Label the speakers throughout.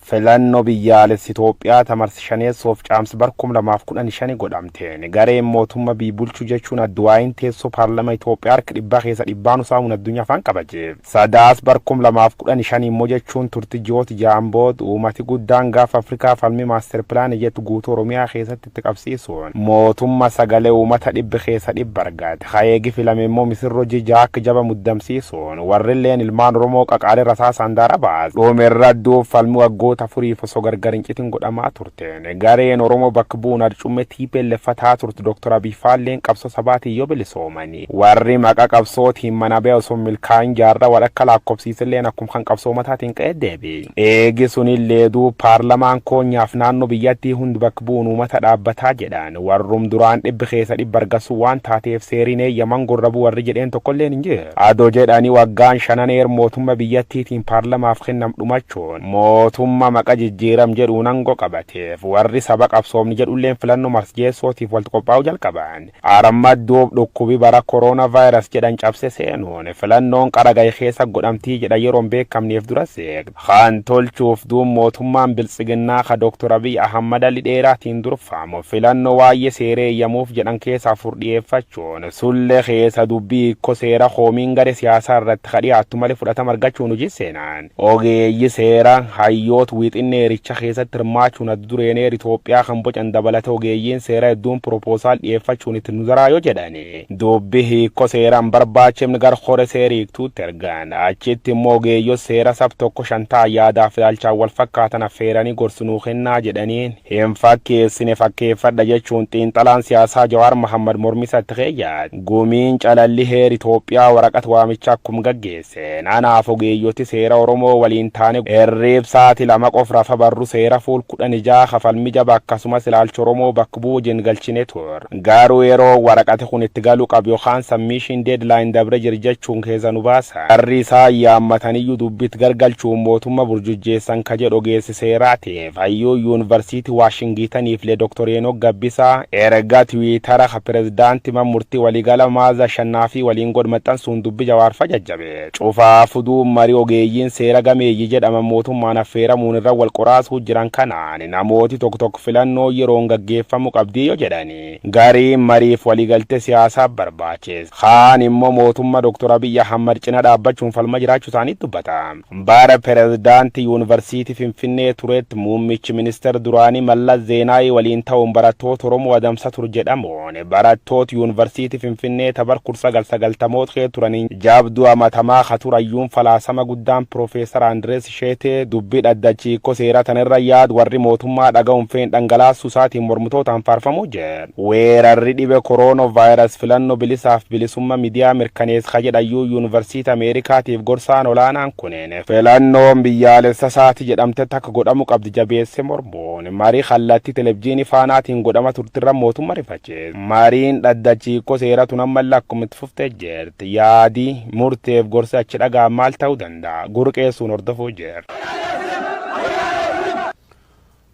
Speaker 1: Filannoo biyyaalessi Itoophiyaa tamarsi shaneessoof caamsi bar 2015 godhamteen gareen mootummaa biyya bulchu jechuun adduwaayin teessoo paarlama Itoophiyaa harka dhibbaa keessa dhibbaan saamuun addunyaa afaan qabajeef. Sadaas bar 2015 immoo jechuun turti ji'oota 6 booda uummati guddaan gaafa Afrikaa falmii master plan jettu guutuu Oromiyaa keessatti itti qabsiisuun mootummaa sagalee uummata 100% argate. Hayeegi filame immoo misirroo jijaa akka jaba muddamsiisuun warrilleen ilmaan Oromoo qaqaalee rasaasaan daara baas. Dhumirra duub falmii waggoota 4f osoo gargar hin citin godhamaa turteen gareen Oromoo bakka bu'uun arcumme TPLF taa turte Dr. Abiy Faalleen qabsoo sabaatiin yoo bilisoomani warri maqa qabsootiin mana ba'e osoo milkaa'in jaarraa walakka lakkoofsiisilleen akkuma kan qabsoo mataatiin qe'ee deebi. Eegi sunillee duub paarlamaan koonyaaf naannoo biyyattii hundi bakka bu'uun uummata dhaabbataa jedhan warrum duraan 100% argasuu waan taateef seeriin eeyyaman gorrabuu warri jedheen tokkolleen hin jiru. Adoo jedhanii waggaan shananeer mootummaa biyyattiitiin paarlamaaf kennam dhumachuun mootummaa maqa jijjiiram jedhuun aangoo qabateef warri saba qabsoomni jedhulleen filannoo marsjeessootiif walitti qophaa'uu jalqaban. Armaddoof dhukkubi bara kooroonaa vaayirasi jedhan cabse seenuun filannoon qaragaye keessa godhamtii jedha yeroon beekamneef dura seeqna. Kan tolchuuf duub mootummaan biltsiginnaa ka Dr. Abiy Ahmad Ali dheeraatiin durfamu filannoo waa'ee seeree eeyyamuuf jedhan keessa afur dhiyeeffachuun sullee keessa dubbii hiikko seera hoomiin garee siyaasaa irratti ka dhiyaattu malee fudhatama argachuun hojii seenaan. Ogeeyyi seera hayyoota wiixinne heericha keessatti hirmaachuun adda dureen heera Itoophiyaa kan bocan dabalate ogeeyyiin seera hedduun proposal dhiyeeffachuun itti nu daraa yoo jedhani dubbi hiikko seeraan barbaachifni gar hore seera hiiktuutti ergan achitti immoo ogeeyyoo seera sab tokko shantaa yaadaaf ilaalchaan wal fakkaatan affeeranii gorsinuu kennaa jedhaniin hin fakkeessine fakkeeffadha jechuun xiinxalaan siyaasaa Jawaar Mahammad mormisatti keeyyaat gumiin calalli heera Itoophiyaa waraqat waamichaa akkum gaggeesse anaaf ogeeyyoti seera Oromoo waliin taane herreeb saati 2 qof rafa barru seera fuul 16 kafalmi jaba akkasumas ilaalcha Oromoo bakka bu'u wajjin galchine tur garuu yeroo waraqati kun itti galuu qabu yookaan submission deadline dabre jir jechuun keessa nu baasa warri isaa yaammataniyyuu dubbitti gargalchuun mootummaa burjujjeessan ka jedhu ogeessi seeraatiif hayyuu yuunivarsiitii Waashingitaniif lee Dr. Heenok Gabbisaa erga tiwiitara ka pirezidaantii murtii waliigala Maaza Shannaafi waliin godh maxxansuun dubbi Jawaarfa jajjabe cufaa fuduu marii ogeeyyiin seera gameeyyii jedhaman mootummaan affeeramuun irra wal qoraasuu jiran kanaan namooti tokko tokko filannoo yeroon gaggeeffamu qabdii yoo jedhani garii mariif waliigaltee siyaasaa barbaachis kaan immoo mootummaa Dr. Abiy Ahmad cina dhaabbachuun falma jiraachuu isaanii dubbata. Bara pirezidaantii yuunivarsiitii Finfinnee turetti muummichi ministeera duraanii Mallas Zeenaawii waliin ta'uun barattoota Oromoo adamsa ture jedhamuun barattoota yuunivarsiitii Finfinnee tabar 1990moota kee turaniin jabduu amatamaa ka turayyuun falaasama guddaan Piroofeesar Andirees Sheetee dubbii dhaddachiikko seera tanirra yaad warri mootummaa dhaga'uun feen dhangalaasuu isaatiin mormitootaan faarfamuu jedhe. Weerarri dhibe kooroonaa vaayirasi filannoo bilisaaf bilisummaa miidiyaa mirkaneessa ka jedhayyuu yuunivarsiitii Ameerikaatiif gorsaan olaanaan kunin filannoon biyyaalessa isaati jedhamte takka godhamu qabdi jabeesse mormuun marii kallattii televizyiinii faanaatiin godhama turtirra mootummaa rifachiise. Mariin dhaddachiikko seera tun ammallee akkuma itti fuftee jirti. Yaadi murteef gorsa achi dhagaa maal ta'uu danda'a? Gurqeessuun hordofuu jira.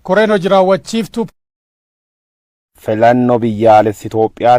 Speaker 2: Koreen hojii raawwachiiftuu
Speaker 1: Filannoo biyyaalessi Itoophiyaa